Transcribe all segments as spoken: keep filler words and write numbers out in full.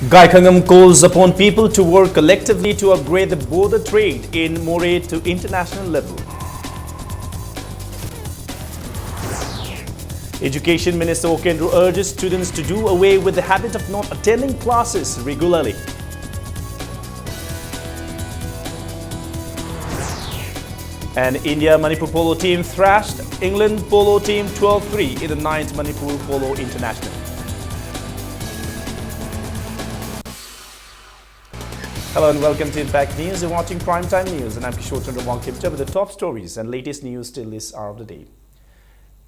Gaikhangam calls upon people to work collectively to upgrade the border trade in Moreh to international level. Education Minister Okendro urges students to do away with the habit of not attending classes regularly. And India Manipur polo team thrashed England polo team twelve three in the ninth Manipur Polo International. Hello and welcome to Impact News. You're watching Primetime News and I'm Kishore Chandra Wangkimcha with the top stories and latest news till this hour of the day.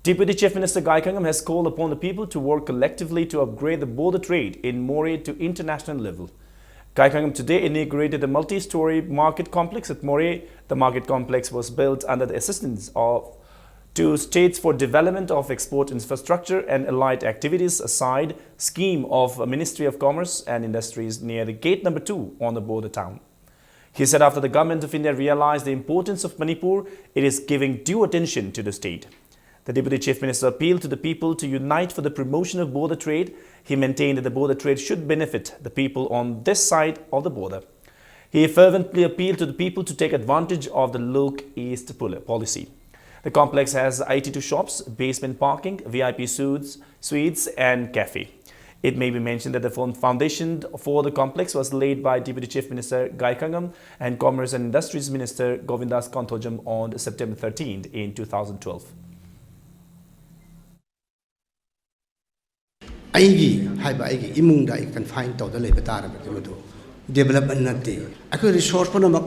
Deputy Chief Minister Gaikhangam has called upon the people to work collectively to upgrade the border trade in Moreh to international level. Gaikhangam today inaugurated a multi-story market complex at Moreh. The market complex was built under the assistance of to States for Development of Export Infrastructure and Allied Activities, a side scheme of Ministry of Commerce and Industries near the gate number two on the border town. He said after the Government of India realized the importance of Manipur, it is giving due attention to the state. The Deputy Chief Minister appealed to the people to unite for the promotion of border trade. He maintained that the border trade should benefit the people on this side of the border. He fervently appealed to the people to take advantage of the Lok East pol- policy. The complex has eighty-two shops, basement parking, V I P suites, suites and cafe. It may be mentioned that the fo- foundation for the complex was laid by Deputy Chief Minister Gaikhangam and Commerce and Industries Minister Govindas Konthojam on September thirteenth in two thousand twelve. ꯑꯩꯒꯤ ꯍꯥꯏꯕ ꯑꯩꯒꯤ ꯏꯃꯨꯡꯗ ꯑꯩ confine ꯇꯧꯗ ꯂꯩꯕ ꯇꯥꯔꯕꯗꯤ ꯃꯗꯨ development ꯅꯠꯇꯦ꯫ ꯑꯩꯈꯣꯏ ꯔꯤꯁꯣꯔꯁ ꯄꯨꯝꯅꯃꯛ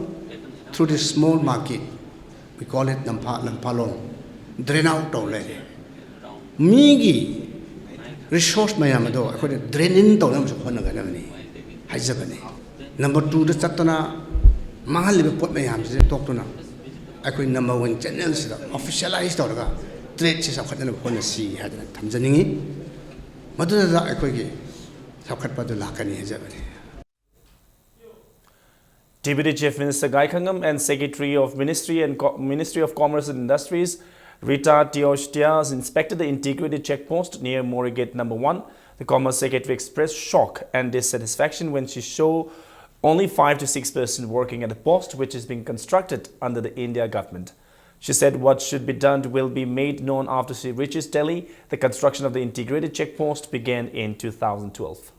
through this small market, we call it ꯂꯝꯐꯥ ꯂꯝꯐꯥꯂꯣꯡ, drain out ꯇꯧ ꯂꯩꯔꯦ꯫ ꯃꯤꯒꯤ ꯔꯤꯁꯣꯔꯁ ꯃꯌꯥꯝ ꯑꯗꯣ ꯑꯩꯈꯣꯏꯅ ꯗ꯭ꯔꯦꯟ ꯏꯟ ꯇꯧꯅꯕꯁꯨ ꯍꯣꯠꯅꯒꯗꯕꯅꯤ ꯍꯥꯏꯖꯕꯅꯤ꯫ ꯅꯝꯕꯔ ꯇꯨꯗ ꯆꯠꯇꯅ ꯃꯥꯡꯍꯜꯂꯤꯕ ꯄꯣꯠ ꯃꯌꯥꯝꯁꯤꯗ ꯇꯣꯛꯇꯨꯅ ꯑꯩꯈꯣꯏ ꯅꯝꯕꯔ ꯋꯥꯟ ꯆꯦꯅꯦꯜꯁꯤꯗ ꯑꯣꯐꯤꯁꯤꯌꯦꯂꯥꯏꯁ ꯇꯧꯔꯒ ꯇ꯭ꯔꯦꯗꯁꯤ ꯆꯥꯎꯈꯠꯅꯅꯕ ꯍꯣꯠꯅꯁꯤ ꯍꯥꯏꯗꯅ ꯊꯝꯖꯅꯤꯡꯉꯤ꯫ ꯃꯗꯨꯗ ꯑꯩꯈꯣꯏꯒꯤ ꯆꯥꯎꯈꯠꯄ ꯑꯗꯨ ꯂꯥꯛꯀꯅꯤ ꯍꯥꯏꯖꯕꯅꯤ꯫ Deputy Chief Minister Gaikhangam and Secretary of Ministry and Co- Ministry of Commerce and Industries Rita Tiostias inspected the integrated check post near Moreh Gate number one. The Commerce Secretary expressed shock and dissatisfaction when she saw only five to six percent working at the post which is being constructed under the India government. She said what should be done will be made known after she reaches Delhi. The construction of the integrated check post began in two thousand twelve.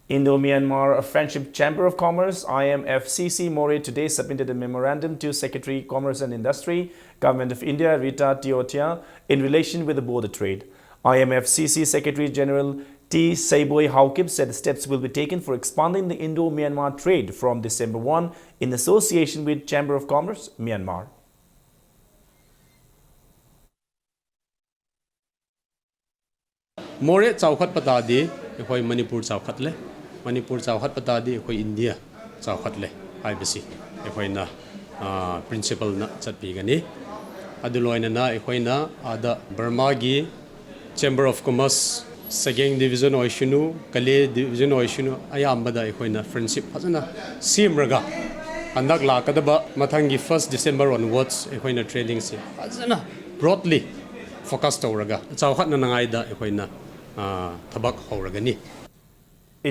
Indo-Myanmar Friendship Chamber of Commerce, I M F C C, Moreh today submitted a memorandum to Secretary Commerce and Industry, Government of India, Rita Tiotia, in relation with the border trade. I M F C C Secretary General T Seiboi Haokip said steps will be taken for expanding the Indo-Myanmar trade from December one in association with Chamber of Commerce, Myanmar. ꯃꯣꯔꯦ ꯆꯥꯎꯈꯠꯄ ꯇꯥꯔꯗꯤ ꯑꯩꯈꯣꯏ ꯃꯅꯤꯄꯨꯔ ꯆꯥꯎꯈꯠꯂꯦ, ꯃꯅꯤꯄꯨꯔ ꯆꯥꯎꯈꯠꯄ ꯇꯥꯔꯗꯤ ꯑꯩꯈꯣꯏ India ꯆꯥꯎꯈꯠꯂꯦ ꯍꯥꯏꯕꯁꯤ ꯑꯩꯈꯣꯏꯅ ꯄ꯭ꯔꯤꯟꯁꯤꯄꯜꯅ ꯆꯠꯄꯤꯒꯅꯤ꯫ ꯑꯗꯨ ꯂꯣꯏꯅꯅ ꯑꯩꯈꯣꯏꯅ ꯑꯥꯗ ꯕꯔꯃꯥꯒꯤ Chamber of Commerce second division ꯑꯣꯏꯁꯅꯨ, ꯀꯂꯦ division ꯑꯣꯏꯁꯅꯨ, ꯑꯌꯥꯝꯕꯗ ꯑꯩꯈꯣꯏꯅ friendship ꯐꯖꯅ ꯁꯦꯝꯔꯒ ꯍꯟꯗꯛ ꯂꯥꯛꯀꯗꯕ ꯃꯊꯪꯒꯤ first December onwards ꯑꯩꯈꯣꯏꯅ tradingꯁꯦ ꯐꯖꯅ broadly focus ꯇꯧꯔꯒ ꯆꯥꯎꯈꯠꯅꯅꯉꯥꯏꯗ ꯑꯩꯈꯣꯏꯅ ꯊꯕꯛ ꯍꯧꯔꯒꯅꯤ꯫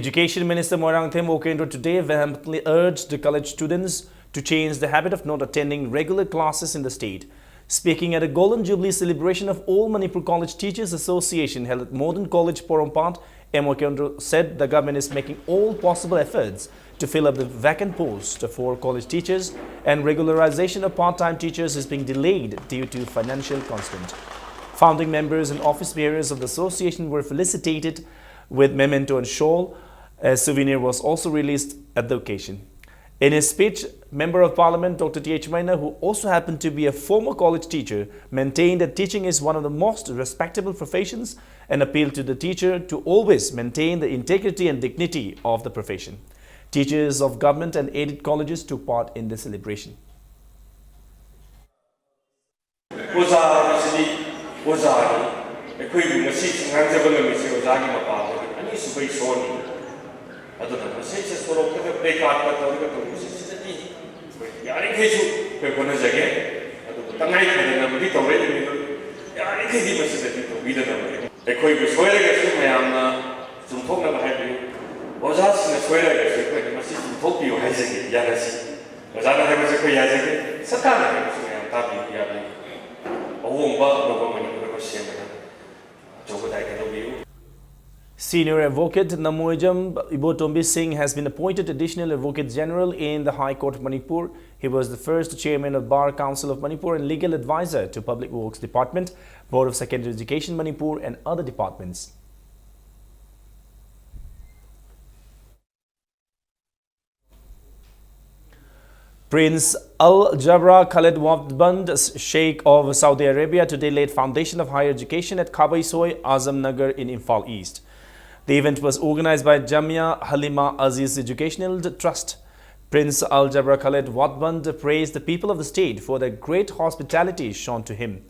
Education Minister Moirangthem Okendro today vehemently urged the college students to change the habit of not attending regular classes in the state. Speaking at a Golden Jubilee celebration of All Manipur College Teachers Association held at Modern College Porompat, M Okendro said the government is making all possible efforts to fill up the vacant posts for college teachers, and regularization of part-time teachers is being delayed due to financial constraint. Founding members and office bearers of the association were felicitated with memento and shawl. A souvenir was also released at the occasion. In his speech, Member of Parliament Doctor T H Maina, who also happened to be a former college teacher, maintained that teaching is one of the most respectable professions and appealed to the teacher to always maintain the integrity and dignity of the profession. Teachers of government and aided colleges took part in the celebration. ꯑꯣꯖꯥ ꯍꯥꯏꯕꯁꯤꯗꯤ ꯑꯣꯖꯥꯅꯤ꯫ ꯑꯩꯈꯣꯏꯒꯤ ꯉꯁꯤ ꯉꯥꯡꯖꯕ ꯅꯨꯃꯤꯠꯁꯦ ꯑꯣꯖꯥꯒꯤ ꯃꯄꯥꯟꯗꯒꯤ ꯑꯅꯤꯁꯨꯕ ꯏꯁꯣꯔꯅꯤ꯫ ꯑꯗꯨꯅ ꯃꯁꯤꯁꯦ ꯁꯣꯔꯣꯛꯇꯒ placardꯀ ꯇꯧꯔꯒ ꯇꯧꯕꯁꯦ ꯁꯤꯗꯗꯤ ꯑꯩꯈꯣꯏ ꯌꯥꯔꯤꯈꯩꯁꯨ ꯑꯩꯈꯣꯏ ꯍꯣꯠꯅꯖꯒꯦ꯫ ꯑꯗꯨꯕꯨ ꯇꯉꯥꯏ ꯐꯗꯅꯕꯗꯤ ꯇꯧꯔꯛꯏꯕꯅꯤ, ꯑꯗꯨ ꯌꯥꯔꯤꯈꯩꯗꯤ ꯃꯁꯤꯗꯒꯤ ꯇꯧꯕꯤꯗꯅꯕ꯫ ꯑꯩꯈꯣꯏꯕꯨ ꯁꯣꯏꯔꯒꯁꯨ ꯃꯌꯥꯝꯅ ꯆꯨꯝꯊꯣꯛꯅꯕ ꯍꯥꯏꯕꯤꯌꯨ꯫ ꯑꯣꯖꯥꯁꯤꯡꯅ ꯁꯣꯏꯔꯒꯁꯨ ꯑꯩꯈꯣꯏꯅ ꯃꯁꯤ ꯆꯨꯝꯊꯣꯛꯄꯤꯌꯨ ꯍꯥꯏꯖꯒꯦ, ꯌꯥꯔꯁꯤ꯫ ꯑꯣꯖꯥꯅ ꯍꯥꯏꯕꯁꯤ ꯑꯩꯈꯣꯏ ꯌꯥꯖꯒꯦ, ꯁꯔꯀꯥꯔꯅ ꯍꯥꯏꯕꯁꯤ ꯃꯌꯥꯝ ꯇꯥꯕꯤꯌꯨ, ꯌꯥꯕꯤꯌꯨ꯫ ꯑꯍꯣꯡꯕ ꯑꯅꯧꯕ ꯃꯅꯤꯄꯨꯔ ꯑꯃ ꯁꯦꯝꯕꯗ ꯑꯆꯧꯕ ꯗꯥꯏꯇ ꯂꯧꯕꯤꯌꯨ꯫ Senior Advocate Namoijam Ibotombi Singh has been appointed Additional Advocate General in the High Court of Manipur. He was the first chairman of Bar Council of Manipur and legal advisor to Public Works Department, Board of Secondary Education Manipur, and other departments. Prince Al Jabra Khaled Wafd Band, Sheikh of Saudi Arabia, today laid foundation of higher education at Khabaisoi Azam Nagar in Imphal East. The event was organized by Jamia Halima Aziz Educational Trust. Prince Al Jabra Khaled Wafd Band praised the people of the state for their great hospitality shown to him.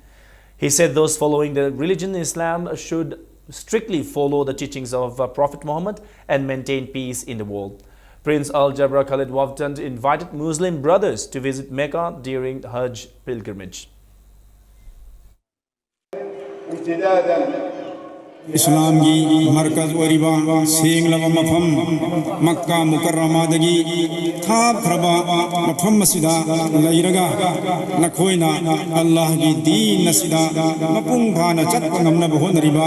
He said those following the religion Islam should strictly follow the teachings of uh, Prophet Muhammad and maintain peace in the world. Prince Al Jabra Khaled Wafd Band invited Muslim brothers to visit Mecca during Hajj pilgrimage. ꯏꯁꯂꯥꯝꯒꯤ ꯃꯔꯀꯖ ꯑꯣꯏꯔꯤꯕ ꯁꯦꯡꯂꯕ ꯃꯐꯝ ꯃꯛꯀꯥ ꯃꯨꯀꯔꯔꯃꯥꯗꯒꯤ ꯊꯥꯞꯈ꯭ꯔꯕ ꯃꯐꯝ ꯑꯁꯤꯗ ꯂꯩꯔꯒ ꯅꯈꯣꯏꯅ ꯑꯜꯂꯥꯍꯒꯤ ꯗꯤꯟ ꯑꯁꯤꯗ ꯃꯄꯨꯡ ꯐꯥꯅ ꯆꯠꯄ ꯉꯝꯅꯕ ꯍꯣꯠꯅꯔꯤꯕ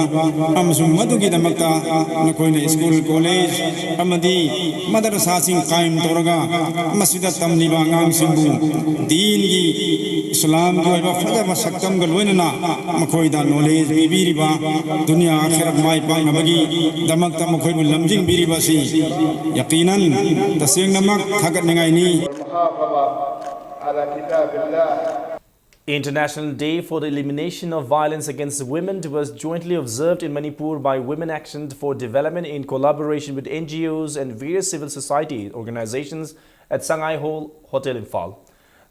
ꯑꯃꯁꯨꯡ ꯃꯗꯨꯒꯤꯗꯃꯛꯇ ꯅꯈꯣꯏꯅ ꯁ꯭ꯀꯨꯜ, ꯀꯣꯂꯦꯖ ꯑꯃꯗꯤ ꯃꯗꯔꯁꯥꯁꯤꯡ ꯀꯥꯏꯝ ꯇꯧꯔꯒ ꯃꯁꯤꯗ ꯇꯝꯂꯤꯕ ꯑꯉꯥꯡꯁꯤꯡꯕꯨ ꯗꯤꯟꯒꯤ ꯏꯁꯂꯥꯝꯒꯤ ꯑꯣꯏꯕ ꯐꯖꯕ ꯁꯛꯇꯝꯒ ꯂꯣꯏꯅꯅ ꯃꯈꯣꯏꯗ ꯅꯣꯂꯦꯖ ꯄꯤꯕꯤꯔꯤꯕ, ꯗꯨꯅꯤꯌꯥ ꯑꯥꯈꯤꯔꯠ ꯃꯥꯏ ꯄꯥꯛꯅꯕꯒꯤꯗꯃꯛꯇ ꯃꯈꯣꯏꯕꯨ ꯂꯝꯖꯤꯡꯕꯤꯔꯤꯕ ꯑꯁꯤ ꯌꯥꯀꯤꯅꯟ ꯇꯁꯦꯡꯅꯃꯛ ꯊꯥꯒꯠꯅꯤꯡꯉꯥꯏꯅꯤ꯫ International Day for the Elimination of Violence Against Women was jointly observed in Manipur by Women Action for Development in collaboration with N G Os and various civil society organizations at Sangai Hall Hotel Imphal.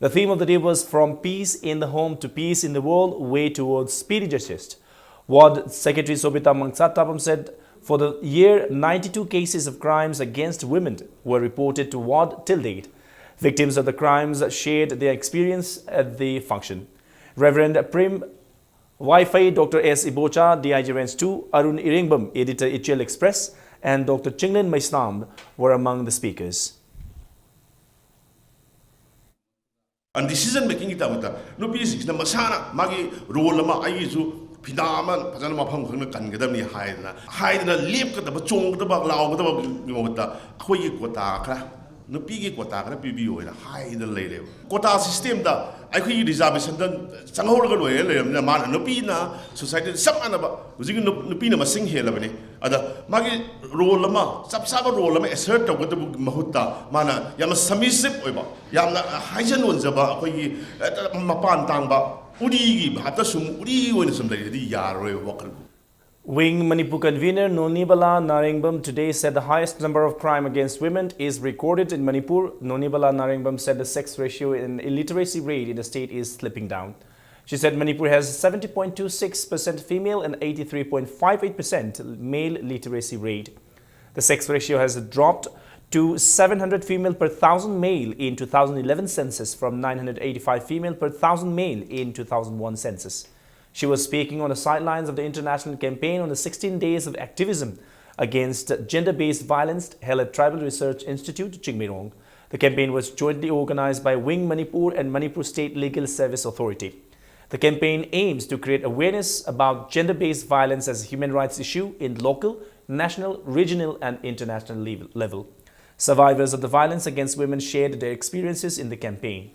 The theme of the day was From Peace in the Home to Peace in the World, Way Towards Speedy Justice. Ward Secretary Sobita Mangsa Tapam said for the year, ninety-two cases of crimes against women were reported to ward till date. Victims of the crimes shared their experience at the function. Reverend Prem Waifei, Doctor S Ibocha, D I G Range two, Arun Irengbam, editor Ichel Express, and Doctor Chinglin Maisnam were among the speakers. ꯑꯟ decision ꯃꯦꯀꯤꯡꯒꯤꯗꯃꯛꯇ ꯅꯨꯄꯤꯁꯤꯡꯁꯤꯅ ꯃꯁꯥꯅ ꯃꯥꯒꯤ role ꯑꯃ, ꯑꯩꯒꯤꯁꯨ ꯐꯤꯗꯥ ꯑꯃ ꯐꯖꯅ ꯃꯐꯝ ꯈꯪꯅ ꯀꯟꯒꯗꯕꯅꯤ ꯍꯥꯏꯗꯅ ꯍꯥꯏꯗꯅ ꯂꯦꯞꯀꯗꯕ, ꯆꯣꯡꯒꯗꯕ, ꯂꯥꯎꯒꯗꯕꯒꯤ ꯃꯍꯨꯠꯇ ꯑꯩꯈꯣꯏꯒꯤ ꯀꯣꯇꯥ ꯈꯔ, ꯅꯨꯄꯤꯒꯤ ꯀꯣꯇꯥ ꯈꯔ ꯄꯤꯕꯤꯌꯨ ꯍꯥꯏꯅ ꯍꯥꯏꯗꯅ ꯂꯩꯔꯦꯕ꯫ ꯀꯣꯇꯥ ꯁꯤꯁꯇꯦꯝꯗ ꯑꯩꯈꯣꯏꯒꯤ ꯔꯤꯖꯥꯔꯕꯦꯁꯟꯗ ꯆꯪꯍꯧꯔꯒ ꯂꯣꯏꯔꯦ ꯂꯩꯔꯕꯅꯤꯅ, ꯃꯥꯅ, ꯅꯨꯄꯤꯅ ꯁꯣꯁꯥꯏꯇꯤꯗ ꯆꯞ ꯃꯥꯟꯅꯕ, ꯍꯧꯖꯤꯛꯀꯤ ꯅꯨ- ꯅꯨꯄꯤꯅ ꯃꯁꯤꯡ ꯍꯦꯜꯂꯕꯅꯤ꯫ ꯑꯗ ꯃꯥꯒꯤ ꯔꯣꯜ ꯑꯃ, ꯆꯞ ꯆꯥꯕ ꯔꯣꯜ ꯑꯃ ꯑꯦꯁꯔꯠ ꯇꯧꯒꯗꯕꯒꯤ ꯃꯍꯨꯠꯇ ꯃꯥꯅ ꯌꯥꯝꯅ ꯁꯕꯃꯤꯁꯤꯞ ꯑꯣꯏꯕ, ꯌꯥꯝꯅ ꯍꯥꯏꯖ ꯅꯣꯟꯖꯕ, ꯑꯩꯈꯣꯏꯒꯤ ꯍꯦꯛꯇ ꯃꯄꯥꯟ ꯇꯥꯡꯕ, ꯎꯔꯤꯒꯤ ꯚꯥꯞꯇ ꯁꯨꯝ ꯎꯔꯤ ꯑꯣꯏꯅ ꯁꯨꯝ ꯂꯩꯔꯗꯤ ꯌꯥꯔꯔꯣꯏꯕ ꯋꯥꯈꯜ꯫ Wing Manipur convener Nonibala Narengbam today said the highest number of crime against women is recorded in Manipur. Nonibala Narengbam said the sex ratio and illiteracy rate in the state is slipping down. She said Manipur has seventy point two six percent female and eighty-three point five eight percent male literacy rate. The sex ratio has dropped to seven hundred female per thousand male in two thousand eleven census from nine hundred eighty-five female per thousand male in two thousand one census. She was speaking on the sidelines of the international campaign on the sixteen days of activism against gender-based violence held at Tribal Research Institute, Chingmeirong. The campaign was jointly organized by Wing Manipur and Manipur State Legal Service Authority. The campaign aims to create awareness about gender-based violence as a human rights issue in local, national, regional, and international level. Survivors of the violence against women shared their experiences in the campaign.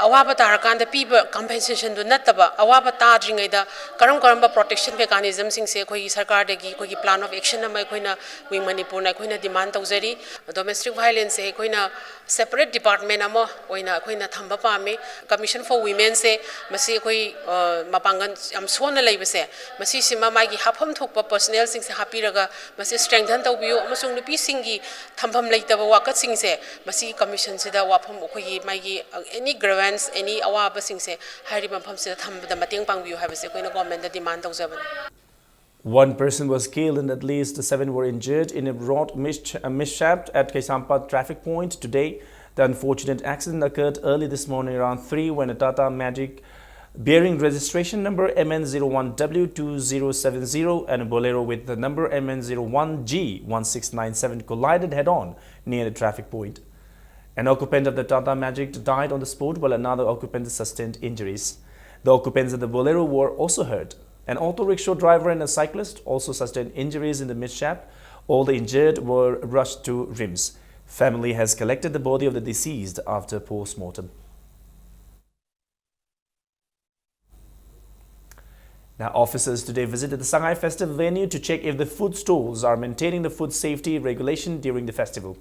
ꯑꯋꯥꯕ ꯇꯥꯔꯀꯥꯟꯗ ꯄꯤꯕ ꯀꯝꯄꯦꯟꯁꯦꯁꯟꯗꯨ ꯅꯠꯇꯕ, ꯑꯋꯥꯕ ꯇꯥꯗ꯭ꯔꯤꯉꯩꯗ ꯀꯔꯝ ꯀꯔꯝꯕ protection ꯃꯦꯀꯥꯅꯤꯖꯝꯁꯤꯡꯁꯦ ꯑꯩꯈꯣꯏꯒꯤ ꯁꯔꯀꯥꯔꯗꯒꯤ ꯑꯩꯈꯣꯏꯒꯤ plan of action ꯑꯃ ꯑꯩꯈꯣꯏꯅ ꯋꯤꯡ ꯃꯅꯤꯄꯨꯔꯅ ꯑꯩꯈꯣꯏꯅ ꯗꯤꯃꯥꯟ ꯇꯧꯖꯔꯤ꯫ ꯗꯣꯃꯦꯁꯇꯤꯛ ꯚꯥꯏꯂꯦꯟꯁꯁꯦ ꯑꯩꯈꯣꯏꯅ ꯁꯦꯄꯔꯦꯠ ꯗꯤꯄꯥꯔꯠꯃꯦꯟ ꯑꯃ ꯑꯣꯏꯅ ꯑꯩꯈꯣꯏꯅ ꯊꯝꯕ ꯄꯥꯝꯃꯤ꯫ ꯀꯃꯤꯁꯟ ꯐꯣꯔ ꯋꯤꯃꯦꯟꯁꯦ ꯃꯁꯤ ꯑꯩꯈꯣꯏ ꯃꯄꯥꯡꯒꯜ ꯌꯥꯝ ꯁꯣꯟꯅ ꯂꯩꯕꯁꯦ, ꯃꯁꯤꯁꯤꯃ ꯃꯥꯒꯤ ꯍꯥꯞꯐꯝ ꯊꯣꯛꯄ ꯄꯔꯁꯅꯦꯜꯁꯤꯡꯁꯦ ꯍꯥꯞꯄꯤꯔꯒ ꯃꯁꯤ ꯁ꯭ꯇꯔꯦꯡꯊꯟ ꯇꯧꯕꯤꯌꯨ, ꯑꯃꯁꯨꯡ ꯅꯨꯄꯤꯁꯤꯡꯒꯤ ꯊꯝꯐꯝ ꯂꯩꯇꯕ ꯋꯥꯀꯠꯁꯤꯡꯁꯦ ꯃꯁꯤꯒꯤ ꯀꯃꯤꯁꯟꯁꯤꯗ ꯋꯥꯐꯝ ꯑꯩꯈꯣꯏꯒꯤ ꯃꯥꯒꯤ ꯑꯦꯅꯤ ꯒ꯭ꯔꯤꯚꯦꯟꯁ, ꯑꯦꯅꯤ ꯑꯋꯥꯕꯁꯤꯡꯁꯦ ꯍꯥꯏꯔꯤꯕ ꯃꯐꯝꯁꯤꯗ ꯊꯝꯕꯗ ꯃꯇꯦꯡ ꯄꯥꯡꯕꯤꯌꯨ ꯍꯥꯏꯕꯁꯦ ꯑꯩꯈꯣꯏꯅ ꯒꯣꯔꯃꯦꯟꯗ ꯗꯤꯃꯥꯟ ꯇꯧꯖꯕꯅꯤ꯫ One person was killed and at least seven were injured in a road mis- a mishap at Kaisampat traffic point today. The unfortunate accident occurred early this morning around three when a Tata Magic bearing registration number M N zero one W two zero seven zero and a Bolero with the number M N zero one G one six nine seven collided head-on near the traffic point. An occupant of the Tata Magic died on the spot while another occupant sustained injuries. The occupants of the Bolero were also hurt. An auto rickshaw driver and a cyclist also sustained injuries in the mishap. All the injured were rushed to RIMS. Family has collected the body of the deceased after post-mortem. Now, officers today visited the Sangai Festival venue to check if the food stalls are maintaining the food safety regulation during the festival.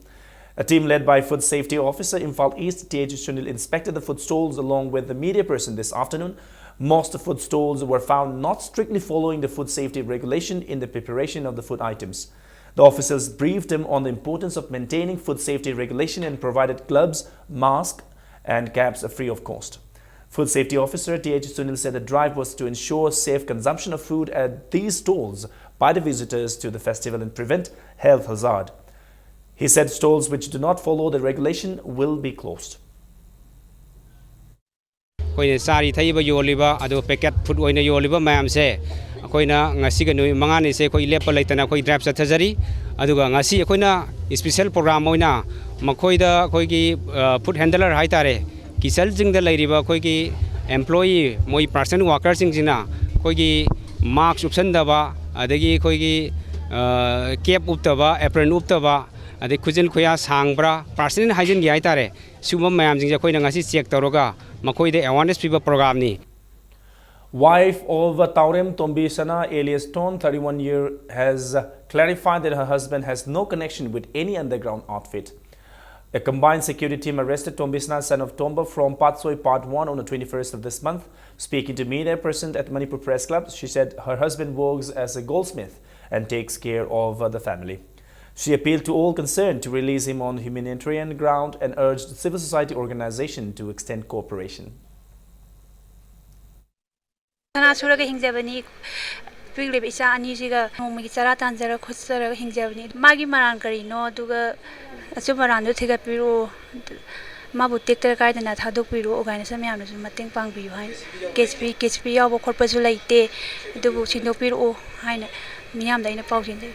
A team led by Food Safety Officer Imphal East, T H Sunil, inspected the food stalls along with the media person this afternoon. Most food stalls were found not strictly following the food safety regulation in the preparation of the food items. The officers briefed him on the importance of maintaining food safety regulation and provided gloves, mask, and caps free of cost. Food Safety Officer T H Sunil said the drive was to ensure safe consumption of food at these stalls by the visitors to the festival and prevent health hazard. He said stalls which do not follow the regulation will be closed. ꯑꯩꯈꯣꯏꯅ ꯆꯥꯔꯤ ꯊꯛꯏꯕ ꯌꯣꯜꯂꯤꯕ, ꯑꯗꯨꯒ packet food ꯑꯣꯏꯅ ꯌꯣꯜꯂꯤꯕ ꯃꯌꯥꯝꯁꯦ, ꯑꯩꯈꯣꯏꯅ ꯉꯁꯤꯒ ꯅꯨꯃꯤꯠ ꯃꯉꯥꯅꯤꯁꯦ ꯑꯩꯈꯣꯏ ꯂꯦꯞꯄ ꯂꯩꯇꯅ ꯑꯩꯈꯣꯏ ꯗ꯭ꯔꯥꯏꯚ ꯆꯠꯊꯖꯔꯤ꯫ ꯑꯗꯨꯒ ꯉꯁꯤ ꯑꯩꯈꯣꯏꯅ ꯏꯁꯄꯤꯁꯦꯜ ꯄ꯭ꯔꯣꯒ꯭ꯔꯥꯝ ꯑꯣꯏꯅ ꯃꯈꯣꯏꯗ ꯑꯩꯈꯣꯏꯒꯤ, ꯑ, ꯐꯨꯗ ꯍꯦꯟꯗꯂꯔ ꯍꯥꯏꯇꯥꯔꯦ, ꯀꯤꯆꯟꯁꯤꯡꯗ ꯂꯩꯔꯤꯕ ꯑꯩꯈꯣꯏꯒꯤ ꯑꯦꯝꯄ꯭ꯂꯣꯌꯤ, ꯃꯣꯏ ꯄꯥꯔꯁꯅꯦꯜ ꯋꯥꯔꯀꯔꯁꯤꯡꯁꯤꯅ ꯑꯩꯈꯣꯏꯒꯤ ꯃꯥꯛꯁ ꯎꯞꯁꯟꯗꯕ, ꯑꯗꯒꯤ ꯑꯩꯈꯣꯏꯒꯤ, ꯑ, ꯀꯦꯞ ꯎꯞꯇꯕ, ꯑꯦꯄ꯭ꯔꯟ ꯎꯞꯇꯕ, ꯑꯗꯩ ꯈꯨꯖꯤꯟ ꯈꯨꯌꯥ ꯁꯥꯡꯕ꯭ꯔꯥ, ꯄꯥꯔꯁꯅꯦꯜ ꯍꯥꯏꯖꯤꯟꯒꯦ ꯍꯥꯏꯇꯥꯔꯦ, ꯁꯤꯒꯨꯝꯕ ꯃꯌꯥꯝꯁꯤꯡꯁꯦ ꯑꯩꯈꯣꯏꯅ ꯉꯁꯤ ꯆꯦꯛ ꯇꯧꯔꯒ ꯃꯈꯣꯏꯗ ꯑꯦꯋꯥꯔꯅꯦꯁ ꯄꯤꯕ ꯄ꯭ꯔꯣꯒ꯭ꯔꯥꯝꯅꯤ꯫ Wife of Taurem Tombisana, alias Ton, thirty-one year, has clarified that her husband has no connection with any underground outfit. A combined security team arrested Tombisana, son of Tomba, from Patsoi Part one on the twenty-first of this month. Speaking to media present at Manipur Press Club, she said her husband works as a goldsmith and takes care of the family. She appealed to all concerned to release him on humanitarian ground and urged civil society organization to extend cooperation. ꯁꯅꯥ ꯁꯨꯔꯒ ꯍꯤꯡꯖꯕꯅꯤ꯫ ꯄꯤꯛꯂꯤꯕ ꯏꯆꯥ ꯑꯅꯤꯁꯤꯒ ꯅꯣꯡꯃꯒꯤ ꯆꯔꯥ ꯇꯥꯟꯖꯔ ꯈꯣꯠꯆꯔꯒ ꯍꯤꯡꯖꯕꯅꯤ꯫ ꯃꯥꯒꯤ ꯃꯔꯥꯟ ꯀꯔꯤꯅꯣ, ꯑꯗꯨꯒ ꯑꯆꯨꯝ ꯑꯔꯥꯟꯗꯨ ꯊꯤꯒꯠꯄꯤꯔꯛꯑꯣ, ꯃꯥꯕꯨ ꯇꯦꯛꯇ ꯀꯥꯏꯗꯅ ꯊꯥꯗꯣꯛꯄꯤꯔꯛꯑꯣ ꯀꯥꯏꯅ ꯁꯨꯝ ꯃꯌꯥꯝꯅꯁꯨ ꯃꯇꯦꯡ ꯄꯥꯡꯕꯤꯌꯨ ꯍꯥꯏꯅ꯫ ꯀꯦꯁ ꯄꯤ, ꯀꯦꯁ ꯄꯤ ꯌꯥꯎꯕ ꯈꯣꯠꯄꯁꯨ ꯂꯩꯇꯦ, ꯑꯗꯨꯕꯨ ꯁꯤꯟꯗꯣꯛꯄꯤꯔꯛꯑꯣ ꯍꯥꯏꯅ ꯃꯤꯌꯥꯝꯗ ꯑꯩꯅ ꯄꯥꯎ ꯆꯦꯟꯖꯔꯤ꯫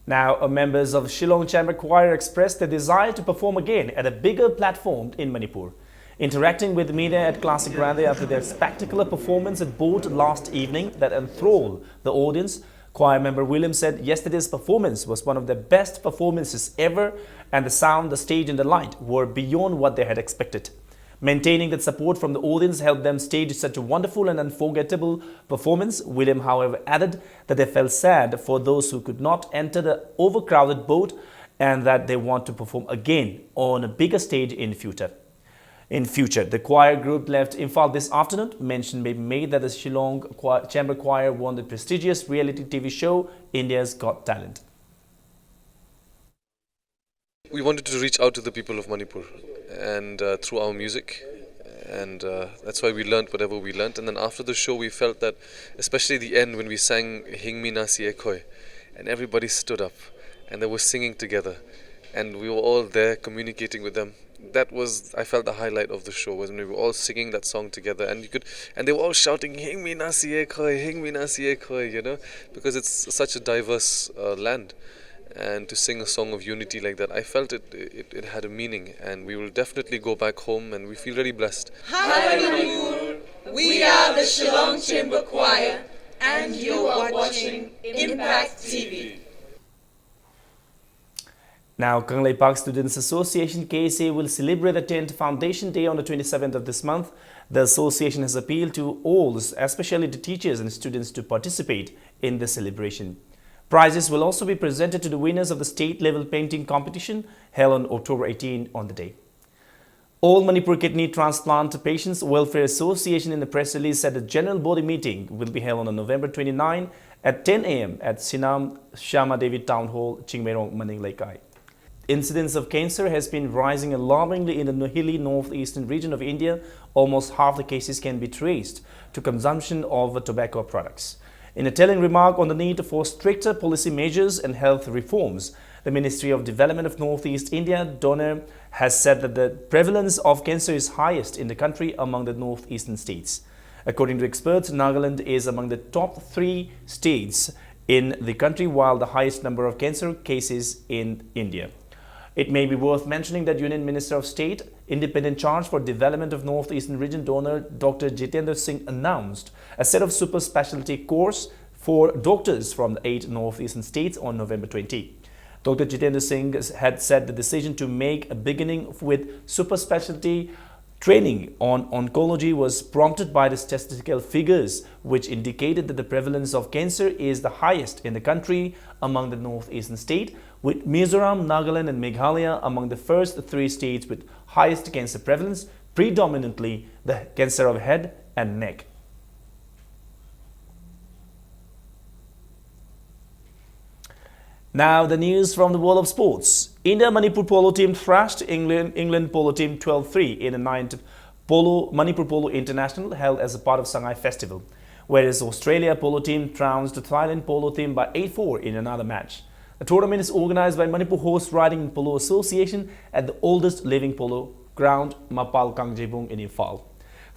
Now, uh, members of Shillong Chamber Choir expressed their desire to perform again at a bigger platform in Manipur. Interacting with media at Classic Grande after their spectacular performance at Boat last evening that enthralled the audience, choir member William said yesterday's performance was one of the best performances ever, and the sound, the stage, and the light were beyond what they had expected. Maintaining that support from the audience helped them stage such a wonderful and unforgettable performance. William, however, added that they felt sad for those who could not enter the overcrowded Boat and that they want to perform again on a bigger stage in future. In future, the choir group left Imphal this afternoon. Mention may be made that the Shillong Choir, Chamber Choir won the prestigious reality T V show India's Got Talent. We wanted to reach out to the people of Manipur and uh, through our music, and uh, that's why we learned whatever we learned. And then after the show, we felt that, especially the end when we sang Hingmi Nasi Ekhoi, and everybody stood up and they were singing together, and we were all there communicating with them. That was, I felt, the highlight of the show, was when we were all singing that song together, and you could, and they were all shouting, "Hingmi Nasi Ekhoi, Hingmi Nasi Ekhoi," you know, because it's such a diverse uh, land. And to sing a song of unity like that, I felt it, it, it had a meaning, and we will definitely go back home, and we feel really blessed. Hi Manipur, we are the Shillong Chamber Choir, and you are watching Impact T V. Now, Kangleipak Students Association, K S A, will celebrate the tenth Foundation Day on the twenty-seventh of this month. The association has appealed to all, especially the teachers and students, to participate in the celebration. Prizes will also be presented to the winners of the state-level painting competition held on October eighteen on the day. All Manipur Kidney Transplant Patients Welfare Association, in the press release, said the general body meeting will be held on November twenty-nine at ten a m at Sinam Shyama Devi Town Hall, Chingmeirong, Maning Leikai. Incidence of cancer has been rising alarmingly in the Nohili northeastern region of India. Almost half the cases can be traced to consumption of tobacco products. In a telling remark on the need for stricter policy measures and health reforms, the Ministry of Development of Northeast India, DoNER, has said that the prevalence of cancer is highest in the country among the northeastern states. According to experts, Nagaland is among the top three states in the country, while the highest number of cancer cases in India. It may be worth mentioning that Union Minister of State, independent charge for development of Northeastern Region, DoNER Doctor Jitendra Singh announced a set of super specialty course for doctors from the eight northeastern states on November twenty. Doctor Jitendra Singh had said the decision to make a beginning with super specialty training on oncology was prompted by the statistical figures, which indicated that the prevalence of cancer is the highest in the country among the northeastern state, with Mizoram, Nagaland, and Meghalaya among the first three states with highest cancer prevalence, predominantly the cancer of head and neck. Now, the news from the world of sports. India Manipur polo team thrashed England, England polo team twelve three in the ninth polo, Manipur Polo International held as a part of Sangai Festival, whereas Australia polo team trounced the Thailand polo team by eight four in another match. The tournament is organized by Manipur Horse Riding and Polo Association at the oldest living polo ground, Mapal Kangjebung in Imphal.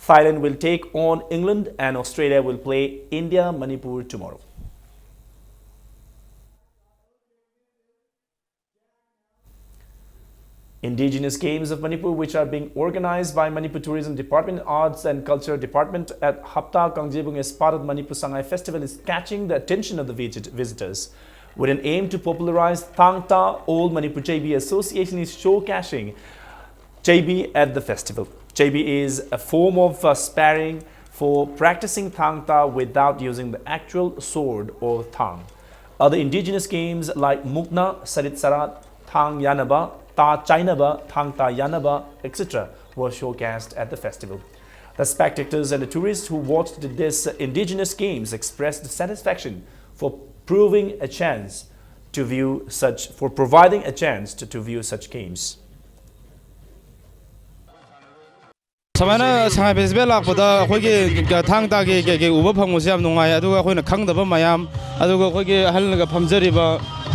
Thailand will take on England and Australia will play India Manipur tomorrow. Indigenous Games of Manipur, which are being organized by Manipur Tourism Department, Arts and Culture Department at Hapta Kangjebung as part of Manipur Sangai Festival, is catching the attention of the visit- visitors. With an aim to popularize Thangta, All Manipur J B Association is showcasing J B at the festival. J B is a form of uh, sparring for practicing Thangta without using the actual sword or thang. Other indigenous games like Mukna, Sarit Sarat, Thang Yanaba, Ta Chainaba, Thang Ta Yanaba, et cetera were showcased at the festival. The spectators and the tourists who watched these indigenous games expressed satisfaction for proving a chance to view such, for providing a chance to, to view such games. ꯁꯨꯃꯥꯏꯅ ꯁꯉꯥꯏ festival ꯂꯥꯛꯄꯗ ꯑꯩꯈꯣꯏꯒꯤ ꯊꯥꯡ ꯇꯥꯒꯤ ꯀꯩ ꯀꯩ ꯎꯕ ꯐꯪꯕꯁꯦ ꯌꯥꯝ ꯅꯨꯡꯉꯥꯏ꯫ ꯑꯗꯨꯒ ꯑꯩꯈꯣꯏꯅ ꯈꯪꯗꯕ ꯃꯌꯥꯝ, ꯑꯗꯨꯒ ꯑꯩꯈꯣꯏꯒꯤ ꯑꯍꯜꯒ ꯐꯝꯖꯔꯤꯕ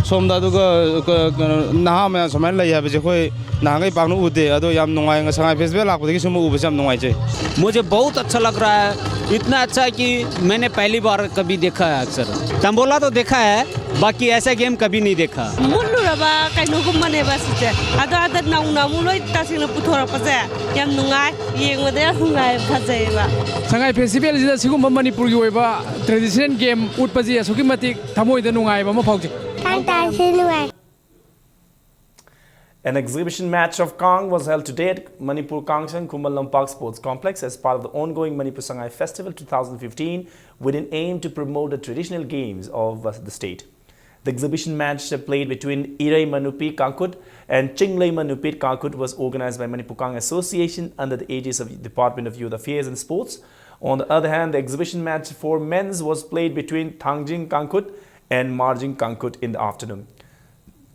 ꯁꯣꯝꯗ, ꯑꯗꯨꯒ ꯀ-, ꯀꯩꯅꯣ, ꯅꯍꯥ ꯃꯌꯥꯝ ꯁꯨꯃꯥꯏꯅ ꯂꯩ ꯍꯥꯏꯕꯁꯦ ꯑꯩꯈꯣꯏ ꯅꯍꯥꯟꯈꯩ ꯄꯥꯛꯅ ꯎꯗꯦ꯫ ꯑꯗꯣ ꯌꯥꯝ ꯅꯨꯡꯉꯥꯏ, ꯁꯉꯥꯏ ꯐꯦꯁꯇꯤꯚꯦꯜ ꯂꯥꯛꯄꯗꯒꯤ ꯁꯨꯝꯕ ꯎꯕꯁꯦ ꯌꯥꯝ ꯅꯨꯡꯉꯥꯏꯖꯩ꯫ मुझे बहुत अच्छा लग रहा है, इतना अच्छा है कि मैंने पहली बार कभी देखा है। अक्सर तंबोला तो देखा है, बाकी ऐसा गेम कभी नहीं देखा। ꯃꯨꯠꯂꯨꯔꯕ ꯀꯩꯅꯣꯒꯨꯝꯕꯅꯦꯕ ꯁꯤꯁꯦ꯫ ꯑꯗꯣ ꯍꯟꯗꯛ ꯅꯧꯅ ꯑꯃꯨꯛ ꯂꯣꯏ ꯇꯁꯦꯡꯅ ꯄꯨꯊꯣꯔꯛꯄꯁꯦ ꯌꯥꯝ ꯅꯨꯡꯉꯥꯏ, ꯌꯦꯡꯕꯗ ꯌꯥꯝ ꯅꯨꯡꯉꯥꯏ, ꯐꯖꯩꯌꯦꯕ꯫ ꯁꯉꯥꯏ ꯐꯦꯁꯇꯤꯚꯦꯜꯁꯤꯗ ꯁꯤꯒꯨꯝꯕ ꯃꯅꯤꯄꯨꯔꯒꯤ ꯑꯣꯏꯕ traditional game ꯎꯠꯄꯁꯤ ꯑꯁꯨꯛꯀꯤ ꯃꯇꯤꯛ ꯊꯃꯣꯏꯗ ꯅꯨꯡꯉꯥꯏꯕ ꯑꯃ ꯐꯥꯎꯖꯩ꯫ ꯊꯥꯡ ꯇꯥꯁꯤ ꯅꯨꯡꯉꯥꯏ꯫ An exhibition match of Kang was held today at Manipur Kangsan Khuman Lampak Sports Complex as part of the ongoing Manipur Sangai Festival two thousand fifteen, with an aim to promote the traditional games of, uh, the state. The exhibition match played between Irei Manupi Kangkhut and Chinglei Manupit Kangkhut was organized by Manipur Kang Association under the aegis of Department of Youth Affairs and Sports. On the other hand, the exhibition match for men's was played between Thangjing Kangkhut and Marjing Kangkhut in the afternoon.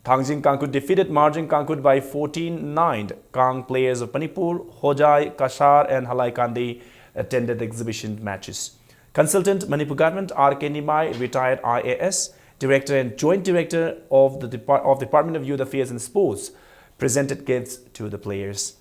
Thangjing Kangkhut defeated Marjing Kangkhut by fourteen nine. Kang players of Manipur, Hojai, Kashar, and Halaikandi attended the exhibition matches. Consultant, Manipur Government, R K Nimai, retired I A S, Director and Joint Director of the Depart-, of Department of Youth Affairs and Sports, presented gifts to the players.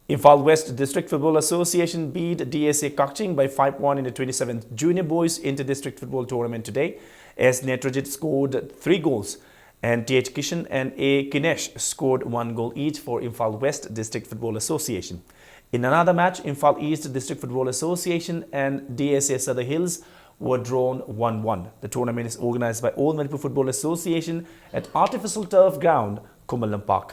Imphal West District Football Association beat D S A Kakching by five one in the twenty-seventh Junior Boys Inter-District Football Tournament today, as Netrajit scored three goals and T H Kishan and A Kinesh scored one goal each for Imphal West District Football Association. In another match, Imphal East District Football Association and D S A Sadar Hills were drawn one one. The tournament is organized by All Manipur Football Association at Artificial Turf Ground, Khuman Lampak.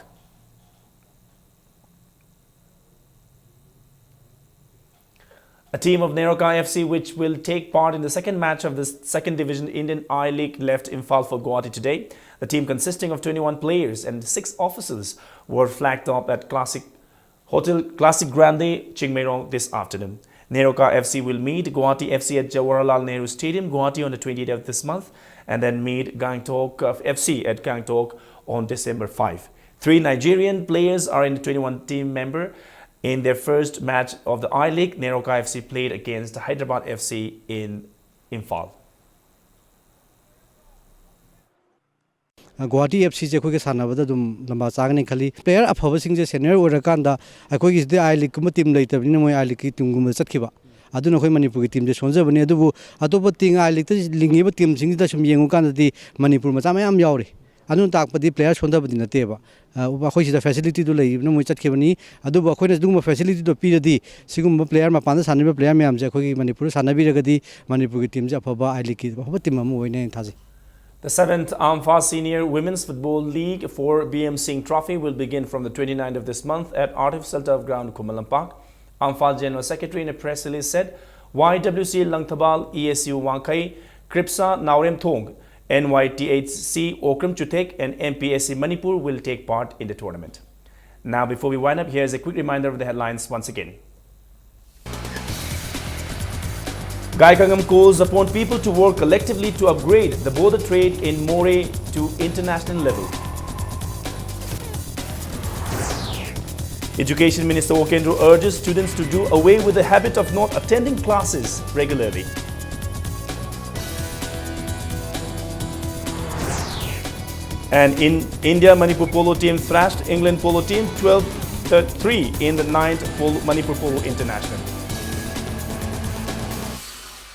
A team of Neroka F C, which will take part in the second match of the Second Division Indian I-League, left Imphal for Guwahati today. The team, consisting of twenty-one players and six officers, were flagged up at Classic Hotel Classic Grande, Chingmeirong this afternoon. Neroka F C will meet Guwahati F C at Jawaharlal Nehru Stadium, Guwahati on the twentieth of this month, and then meet Gangtok F C at Gangtok on December five. Three Nigerian players are in the twenty-one team member. In their first match of the I-League, Neroka F C played against Hyderabad F C in Imphal. Guwahati F ꯁꯤꯁꯦ ꯑꯩꯈꯣꯏꯒ ꯁꯥꯟꯅꯕꯗ ꯑꯗꯨꯝ ꯂꯝꯕꯥ ꯆꯥꯒꯅꯤ ꯈꯜꯂꯤ꯫ Player ꯑꯐꯕꯁꯤꯡꯁꯦ senior ꯑꯣꯏꯔꯀꯥꯟꯗ ꯑꯩꯈꯣꯏꯒꯤꯁꯤꯗꯤ ꯑꯥꯏ ꯂꯤꯒꯀꯨꯝꯕ team ꯂꯩꯇꯕꯅꯤꯅ ꯃꯣꯏ ꯑꯥꯏ ꯂꯤꯒꯀꯤ ꯇꯤꯝꯒꯨꯝꯕꯗ ꯆꯠꯈꯤꯕ꯫ ꯑꯗꯨꯅ ꯑꯩꯈꯣꯏ ꯃꯅꯤꯄꯨꯔꯒꯤ ꯇꯤꯝꯁꯦ ꯁꯣꯟꯖꯕꯅꯤ꯫ ꯑꯗꯨꯕꯨ ꯑꯇꯣꯞꯄ ꯇꯤꯝ ꯑꯥꯏ ꯂꯤꯒꯇ ꯂꯤꯡꯉꯤꯕ ꯇꯤꯝꯁꯤꯡꯁꯤꯗ ꯁꯨꯝ ꯌꯦꯡꯉꯨꯀꯥꯟꯗꯗꯤ ꯃꯅꯤꯄꯨꯔ ꯃꯆꯥ ꯃꯌꯥꯝ ꯌꯥꯎꯔꯤ꯫ ꯑꯗꯨꯅ ꯇꯥꯛꯄꯗꯤ ꯄ꯭ꯂꯦꯌꯔ ꯁꯣꯟꯊꯕꯗꯤ ꯅꯠꯇꯦꯕ꯫ ꯑꯩꯈꯣꯏ ꯁꯤꯗ ꯐꯦꯁꯤꯂꯤꯇꯤꯗꯨ ꯂꯩꯕꯅ ꯃꯣꯏ ꯆꯠꯈꯤꯕꯅꯤ꯫ ꯑꯗꯨꯕꯨ ꯑꯩꯈꯣꯏꯅ ꯑꯗꯨꯒꯨꯝꯕ ꯐꯦꯁꯤꯂꯤꯇꯤꯗꯣ ꯄꯤꯔꯗꯤ ꯁꯤꯒꯨꯝꯕ ꯄ꯭ꯂꯦꯌꯔ ꯃꯄꯥꯟꯗ ꯁꯥꯟꯅꯔꯤꯕ ꯄ꯭ꯂꯦꯌꯔ ꯃꯌꯥꯝꯁꯦ ꯑꯩꯈꯣꯏꯒꯤ ꯃꯅꯤꯄꯨꯔꯗ ꯁꯥꯟꯅꯕꯤꯔꯒꯗꯤ ꯃꯅꯤꯄꯨꯔꯒꯤ ꯇꯤꯝꯁꯦ ꯑꯐꯕ ꯑꯥꯏ ꯂꯤꯒꯀꯤ ꯑꯐꯕ ꯇꯤꯝ ꯑꯃ ꯑꯣꯏꯅꯤ ꯍꯥꯏꯅ ꯊꯥꯖꯩ꯫ The seventh Ampha Senior Women's Football League for B M Singh Trophy will begin from the twenty-ninth of this month at Artif Seltaf Ground, Khuman Lampak. Ampha General Secretary in a press release said Y W C A Langthabal, E S U Wangkhei, CRIPSA Naoremthong, N Y T H C Okram Chuthek, and M P S C Manipur will take part in the tournament. Now, before we wind up, here's a quick reminder of the headlines once again. Gaikhangam calls upon people to work collectively to upgrade the border trade in Moreh to international level. Education Minister Okendro urges students to do away with the habit of not attending classes regularly. And in India, Manipur polo team thrashed England polo team twelve three in the ninth Polo, Manipur Polo International.